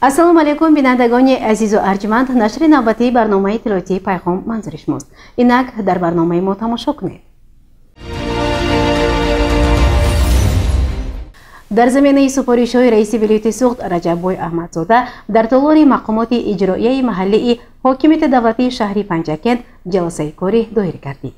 Ассалому алайкум, бинандагони азизу арҷманд. Нашри навбатии барномаи иттилоотии Пайғом манзури шумост. Инак дар барномаи мо тамошо кунед. Дар заминаи супоришҳои раиси вилояти Суғд Раҷаббой Аҳмадзода дар толори мақомоти иҷроияи маҳаллии ҳокимияти давлатии шаҳри Панҷакент ҷаласаи корӣ доир гардид.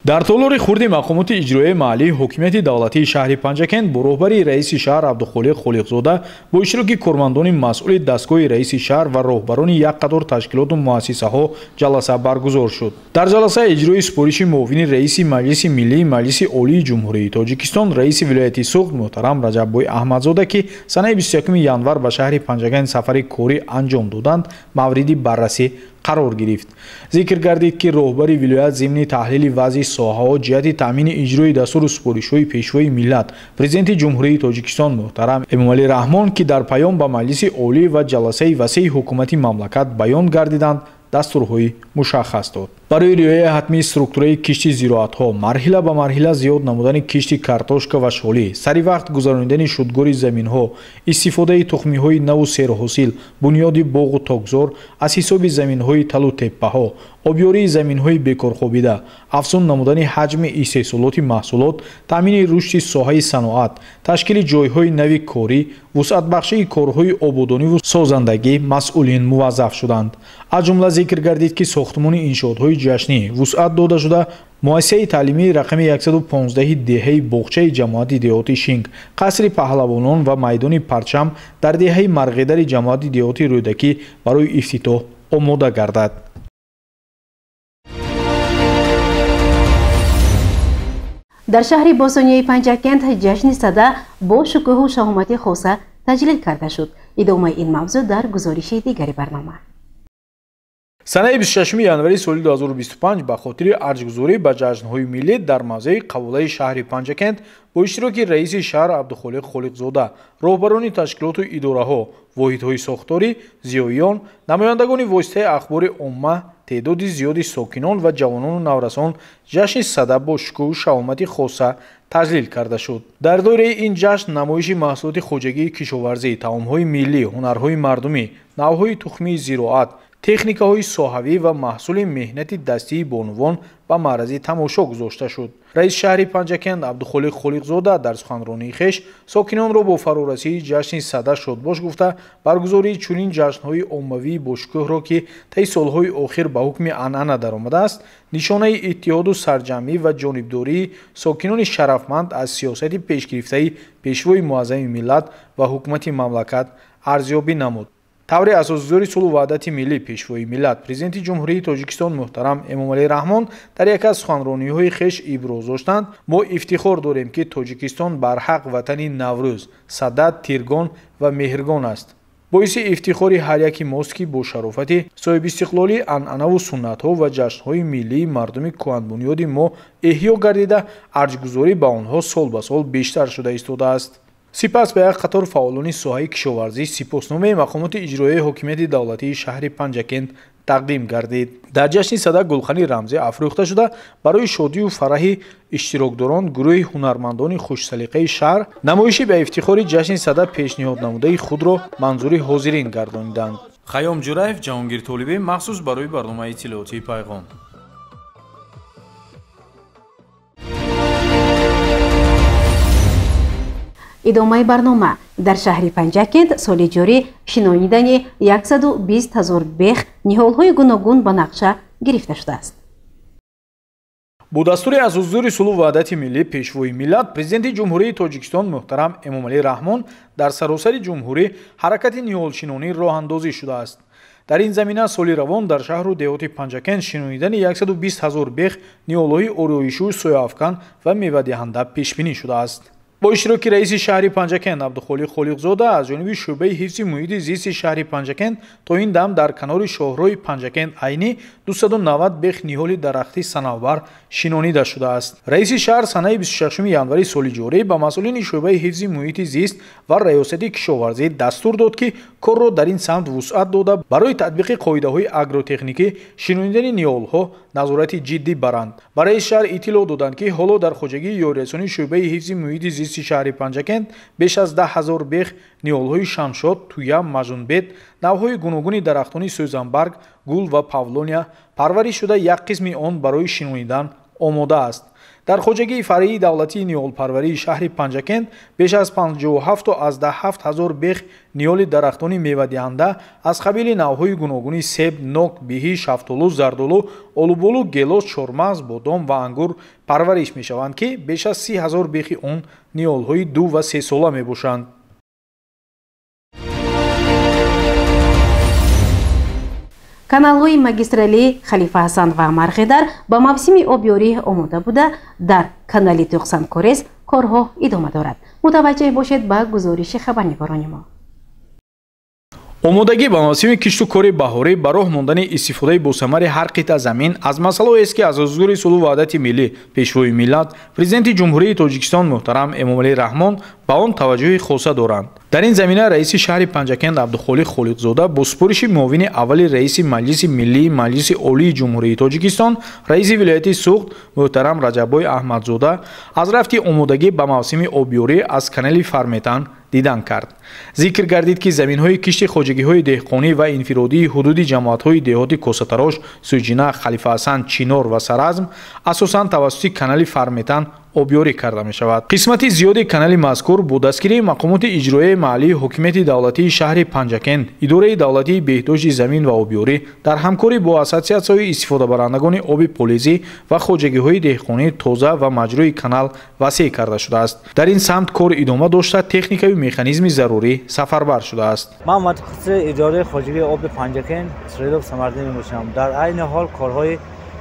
Дар толори хурди мақомоти иҷроияи маҳаллии ҳокимияти давлатии шаҳри Панҷакент бо роҳбарии раиси шаҳр Абдухолиқ Холиқзода бо иштироки кормандони масъули дастгоҳи раиси шаҳр ва роҳбарони як қатор ташкилоту муассисаҳо ҷаласа баргузор шуд. Дар ҷаласа иҷрои супориши муовини раиси Маҷлиси Миллии Маҷлиси Олии Ҷумҳурии Тоҷикистон, раиси вилояти Суғд муҳтарам Раҷаббой Аҳмадзода, ки санаи 21 январ ба шаҳри Панҷакент сафари корӣ анҷом доданд, мавриди баррасӣ қарор гирифт. Зикр гардид, ки роҳбари вилоят зимни таҳлили вазъи соҳаҳо ҷиҳати таъмини иҷрои дастуру супоришҳои Пешвои миллат, Президенти Ҷумҳурии Тоҷикистон муҳтарам Эмомалӣ Раҳмон, ки дар паём ба Маҷлиси Олӣ ва ҷаласаи васеи ҳукумати мамлакат баён гардиданд, дастурҳои мушаххас дод. Барои риояи ҳатмии структураи кишти зироатҳо, марҳила ба марҳила зиёд намудани кишти картошка ва шолӣ, сари вақт гузаронидани шудгори заминҳо, истифодаи тухмиҳои наву серҳосил, бунёди боғу токзор аз ҳисоби заминҳои талу теппаҳо, обёрии заминҳои бекорхобида, афзун намудани ҳаҷми истеҳсолоти маҳсулот, таъмини рушди соҳаи саноат, ташкили ҷойҳои нави корӣ, вусъатбахшии корҳои ободониву созандагӣ масъулин муваззаф шуданд. Аз ҷумла зикр гардид, ки сохтмони иншоотҳои ҷашнӣ вусъат дода шуда, муассисаи таълимии рақами 115 деҳаи боғчаи ҷамоати деҳоти Шинг, қасри паҳлавонон ва майдони парчам дар деҳаи Марғидари ҷамоати деҳоти Рӯдакӣ барои ифтитоҳ омода гардад. Дар шаҳри бостонияи Панҷакент ҷашни Сада бо шукӯҳу шаҳомати хоса таҷлил карда шуд. Идомаи ин мавзӯъ дар гузориши дигари барнома. Санаи 26 январи соли 2025 ба хотири арҷгузорӣ ба ҷашнҳои миллӣ дар мавзеи қабулаи шаҳри Панҷакент бо иштироки раиси шаҳр Абдухолиқ Холиқзода, роҳбарони ташкилоту идораҳо, воҳидҳои сохторӣ, зиёиён, намояндагони воситаи ахбори омма, теъдоди зиёди сокинон ва ҷавонону наврасон ҷашни Сада бо шукӯҳу шаҳомати хоса таҷлил карда шуд. Дар доираи ин ҷашн намоиши маҳсулоти хоҷагии кишоварзӣ, таомҳои миллӣ, ҳунарҳои мардумӣ, навъҳои тухмии зироат, техникаҳои соҳавӣ ва маҳсули меҳнати дастии бонувон ба маърази тамошо гузошта шуд. Раиси шаҳри Панҷакент Абдухолиқ Холиқзода дар суханронии хеш сокинонро бо фарорасии ҷашни Сада шодбош гуфта, баргузории чунин ҷашнҳои оммавии бошукӯҳро, ки таи солҳои охир ба ҳукми анъана даромадааст, нишонаи иттиҳоду сарҷамъӣ ва ҷонибдории сокинони шарафманд аз сиёсати пешгирифтаи Пешвои муаззами миллат ва ҳукумати мамлакат арзёбӣ намуд. Таври асосгузори сулҳу ваҳдати миллӣ, Пешвои миллат, Президенти Ҷумҳурии Тоҷикистон муҳтарам Эмомалӣ Раҳмон дар яке аз суханрониҳои хеш иброз доштанд: мо ифтихор дорем, ки Тоҷикистон барҳақ ватани Наврӯз, Сада, Тиргон ва Меҳргон аст. Боиси ифтихори ҳар яки мост, ки бо шарофати соҳибистиқлолӣ анъанаву суннатҳо ва ҷашнҳои миллии мардуми кӯҳанбунёди мо эҳё гардида, арҷгузорӣ ба онҳо сол ба сол бештар шуда истодааст. Сипас ба як қатор фаъолони соҳаи кишоварзӣ сипосномаи мақомоти иҷроияи ҳокимияти давлатии шаҳри Панҷакент тақдим гардид. Дар ҷашни Сада гулхани рамзӣ афрӯхта шуда, барои шодию фараҳи иштирокдорон гурӯҳи ҳунармандони хушсалиқаи шаҳр намоиши ба ифтихори ҷашни Сада пешниҳод намудаи худро манзури ҳозирин гардониданд. Хайём Ҷураев, Ҷаҳонгир Толибӣ, махсус барои барномаи иттилоотии Пайғом. Идомаи барнома. Дар шаҳри Панҷакент соли ҷорӣ шинонидани 120 000 бех ниҳолҳои гуногун ба нақша гирифта шудааст. Бо дастури асосгузори сулҳу ваҳдати миллӣ, Пешвои миллат, Президенти Ҷумҳурии Тоҷикистон муҳтарам Эмомалӣ Раҳмон дар саросари ҷумҳурӣ ҳаракати ниҳолшинонӣ роҳандозӣ шудааст. Дар ин замина соли равон дар шаҳру деҳоти Панҷакент шинонидани 120 000 бех ниҳолҳои ороишию сояафкан ва мевадиҳанда пешбинӣ шудааст. Бо иштироки раиси шаҳри Панҷакент Абдухолиқ Холиқзода аз ҷониби шӯъбаи ҳифзи муҳити зисти шаҳри Панҷакент то ин дам дар канори шоҳроҳи Панҷакент Айнӣ 290 бех ниҳоли дарахти санавбар шинонида шудааст. Раиси шаҳр санаи 26 январи соли ҷорӣ ба масъулини шӯъбаи ҳифзи муҳити зист ва раёсати кишоварзӣ дастур дод, ки корро дар ин самт вусъат дода, барои татбиқи қоидаҳои агротехникӣ шинонидани ниҳолҳо назорати ҷиддӣ баранд. Ба раиси шаҳр иттилоъ доданд, ки ҳоло дар хоҷагии ёрирасонии шӯъбаи ҳифзи муҳити зисти тандурустии шаҳри Панҷакент беш аз 10 000 бех ниҳолҳои шамшод, туя, мажунбет, навъҳои гуногуни дарахтони сӯзанбарг, гул ва павлония парвариш шуда, як қисми он барои шинонидан омода аст. Дар хоҷагии фаръии давлатии ниҳолпарварии шаҳри Панҷакент беш аз 57,7 ҳазор бех ниҳоли дарахтони мевадиҳанда аз қабили навъҳои гуногуни себ, нок, биҳӣ, шафтолу, зардолу, олуболу, гелос, чормағз, бодом ва ангур парвариш мешаванд, ки беш аз 30 ҳазор бехи он ниҳолҳои 2 ва 3 сола мебошанд. Каналҳои магистралии Халифа Ҳасан ва Марғидар ба мавсими обёрӣ омода буда, дар канали Тӯқсанкорез корҳо идома дорад. Мутаваҷҷеҳ бошед ба гузориши хабарнигорони мо. Омодагӣ ба мавсими кишту кори баҳорӣ, ба роҳ мондани истифодаи босамари ҳар қитъа замин аз масъалаҳоест, ки аз ҳузури сулҳу ваҳдати миллӣ, Пешвои миллат, Президенти Ҷумҳурии Тоҷикистон муҳтарам Эмомалӣ Раҳмон ба он таваҷҷӯҳи хоса доранд. Дар ин замина раиси шаҳри Панҷакент Абдухолиқ Холиқзода бо супориши муовини аввали раиси Маҷлиси Миллии Маҷлиси Олии Ҷумҳурии Тоҷикистон, раиси вилояти Суғд муҳтарам Раҷаббой Аҳмадзода аз рафти омодагӣ ба мавсими обёрӣ аз канали Фарметан дидан кард. Зикр гардид, ки заминҳои кишти хоҷагиҳои деҳқонӣ ва инфиродии ҳудуди ҷамоатҳои деҳоти Косатарош, Сӯҷина, Халифаҳасан, Чинор ва Саразм асосан тавассути канали Фарметан обёрӣ карда мешавад. Қисмати зиёди канали мазкур бо дастгирии мақомоти иҷроияи маҳаллии ҳокимияти давлатии шаҳри Панҷакент, Идораи давлатии беҳдошти замин ва обёрӣ дар ҳамкорӣ бо ассотсиатсияҳои истифодабарандагони оби полезӣ ва хоҷагиҳои деҳқонӣ тоза ва маҷрӯи канал васеъ карда шудааст. Дар ин самт кор идома дошта, техникаю механизми зарурӣ сафарбар шудааст. Ман мутахассиси идораи хоҷагии оби Панҷакент Исроилов Самардин мебошам. Дар айни ҳол корҳои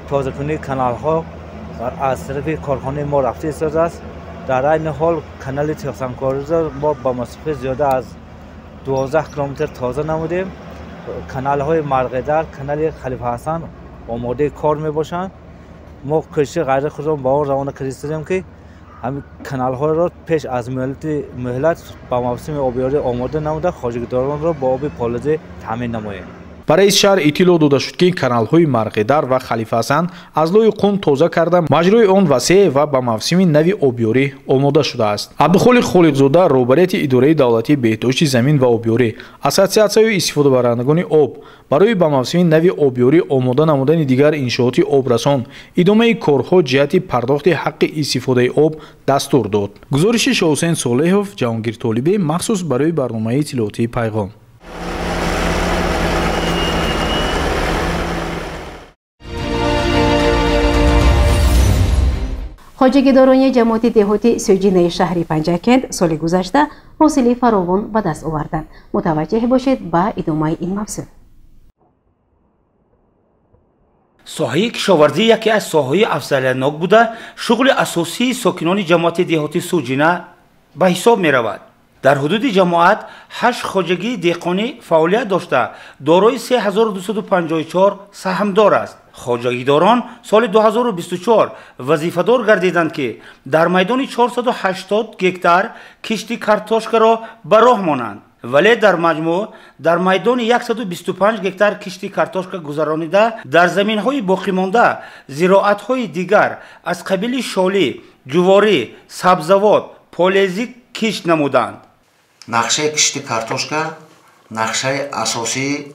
тозакунии каналҳо аз тарафи корхонаи мо рафта истодааст. Дар айни ҳол канали Тӯқсанкорезро мо ба масофаи зиёда аз 12 километр тоза намудем. Каналҳои Марғидар, канали Халифа Ҳасан омодаи кор мебошанд. Мо кӯшиши ғайри худро ба он равона карда истодем, ки ҳамин каналҳоро пеш аз муҳлат ба мавсими обёрӣ омода намуда, хоҷагидоронро бо оби полезӣ таъмин намоем. Ба раиси шаҳр иттилоъ дода шуд, ки каналҳои Марғидар ва Халифаҳасан аз лои қум тоза карда, маҷрои он васеъ ва ба мавсими нави обёрӣ омода шудааст. Абдухолиқ Холиқзода роҳбарияти Идораи давлатии беҳдошти замин ва обёрӣ, ассотсиатсияи истифодабарандагони об барои ба мавсими нави обёрӣ омода намудани дигар иншооти обрасон, идомаи корҳо ҷиҳати пардохти ҳаққи истифодаи об дастур дод. Гузориши Шоҳусен Солеҳов, Ҷаҳонгир Толибӣ, махсус барои барномаи иттилоотии Пайғом. Хоҷагидорони ҷамоати деҳоти Сӯҷинаи шаҳри Панҷакент соли гузашта ҳосили фаровон ба даст оварданд. Мутаваҷҷеҳ бошед ба идомаи ин мавзӯъ. Соҳаи кишоварзӣ яке аз соҳаҳои афзалиятнок буда, шуғли асосии сокинони ҷамоати деҳоти Сӯҷина ба ҳисоб меравад. Дар ҳудуди ҷамоат 8 хоҷагии деҳқонӣ фаъолият дошта, дорои 3254 саҳмдор аст. Хоҷагидорон соли 2024 вазифадор гардиданд, ки дар майдони 480 гектар кишти картошкаро ба роҳ монанд. Вале дар маҷмӯъ дар майдони 125 гектар кишти картошка гузаронида, дар заминҳои боқимонда зироатҳои дигар аз қабили шолӣ, ҷуворӣ, сабзавот, полезӣ кишт намуданд. Нақшаи кишти картошка нақшаи асосии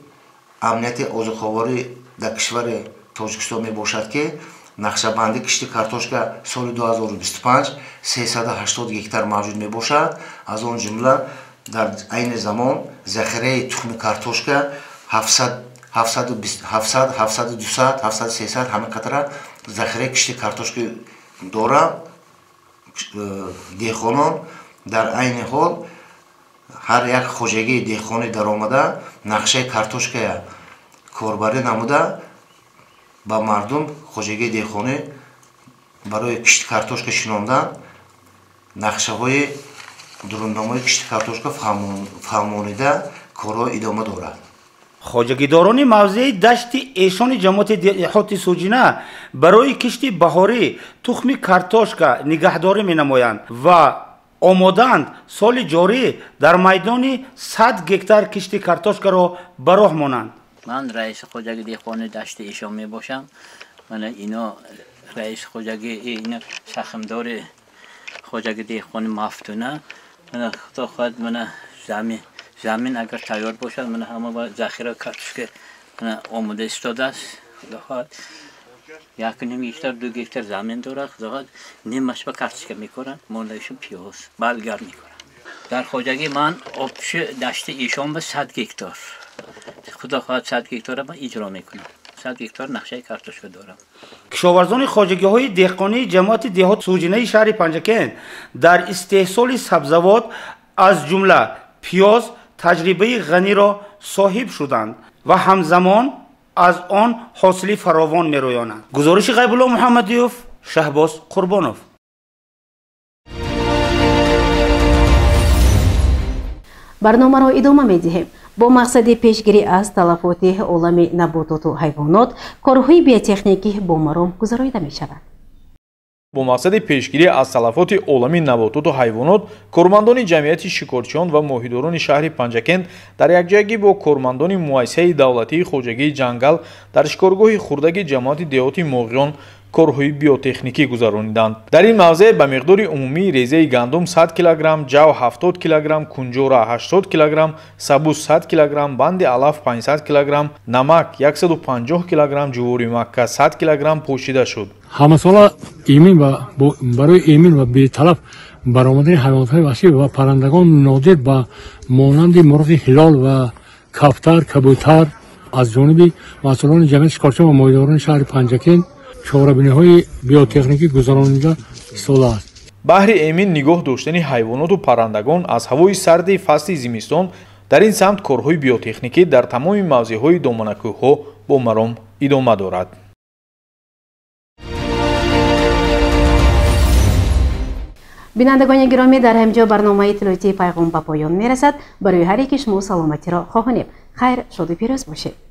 амнияти озуқаворӣ дар кишвари Тоҷикистон мебошад, ки нақшабандии кишти картошка соли 2025 380 гектар мавҷуд мебошад. Аз он ҷумла дар айни замон захираи тухми картошка 700, 720, 700, 300 ҳама қатара захираи кишти картошка доранд деҳқонон. Дар айни ҳол ҳар як хоҷагии деҳқонӣ даромада нақшаи картошкая корбарӣ намуда ба мардум хоҷагии деҳқонӣ барои кишти картошка шинондан нақшаҳои дуруннамои кишти картошка фаҳмонида корҳо идома дорад. Хоҷагидорони мавзеи дашти эшони ҷамоати деҳоти Сӯҷина барои кишти баҳорӣ тухми картошка нигаҳдорӣ менамоянд ва омодаанд соли ҷорӣ дар майдони 100 гектар кишти картошкаро ба роҳ монанд. Ман раиси хоҷагии деҳқони дашти эшон мебошам. Мана ино раиси хоҷагӣ, ино сахмдори хоҷагии деҳқони Мафтуна. Мана худо хоҳад, мана замин агар тайёр бошад, мана ҳама захира картошка мана омода истодааст. Худо хоҳад 1.5 гектар, 2 гектар замин дорад. Худо хоҳад нимаш ба картошка мекоранд, мондаашон пиёз, балгар мекоранд. Дар хоҷагии ман обши дашти Ишон ба 100 гектар. Худо хоҳад 100 гектарро ман иҷро мекунам. 100 гектар нақшаи картошка дорам. Кишоварзони хоҷагиҳои деҳқонии ҷамоати деҳот Суҷинаи шаҳри Панҷакент дар истеҳсоли сабзавот аз ҷумла пиёз таҷрибаи ғаниро соҳиб шуданд ва ҳамзамон аз он ҳосили фаровон мерӯёнанд. Гузориши Ғайбулло Муҳаммадиёв, Шаҳбоз Қурбонов. Барномаро идома медиҳем. Бо мақсади пешгирӣ аз талафоти олами набототу ҳайвонот корҳои биотехникӣ бо маром гузаронида мешавад. Бо мақсади пешгирӣ аз талафоти олами набототу ҳайвонот кормандони ҷамъияти шикорчиён ва моҳидорони шаҳри Панҷакент дар якҷоягӣ бо кормандони муассисаи давлатии хоҷагии ҷангал дар шикоргоҳи хурдаки ҷамоати деҳоти Моғиён корҳои биотехникӣ гузарониданд. Дар ин мавзеъ ба миқдори умумии резаи гандум 100 килограмм, ҷав 70 килограмм, кунҷора 80 килограмм, сабуз 100 килограмм, банди алаф 500 килограмм, намак 150 килограмм, ҷувори макка 100 килограмм пӯшида шуд. Ҳамасола эмин ва барои эмин ва беталаф баромадани ҳайвонотҳои ваҳшӣ ва паррандагон нодир ба монанди мурғи ҳилол ва кафтар, кабутар аз ҷониби масъулони ҷамъияти шикорчиён ва моҳидорони шаҳри Панҷакент чорабиниҳои биотехникӣ гузаронида истодааст. Баҳри эмин нигоҳ доштани ҳайвоноту паррандагон аз ҳавои сарди фасли зимистон дар ин самт корҳои биотехникӣ дар тамоми мавзеъҳои доманакӯҳҳо бо маром идома дорад. Бинандагони гиромӣ, дар ҳамҷо барномаи иттилоотии Пайғом ба поён мерасад. Барои ҳар яки шумо саломатиро хоҳонем. Хайр, шоду пирӯз бошед.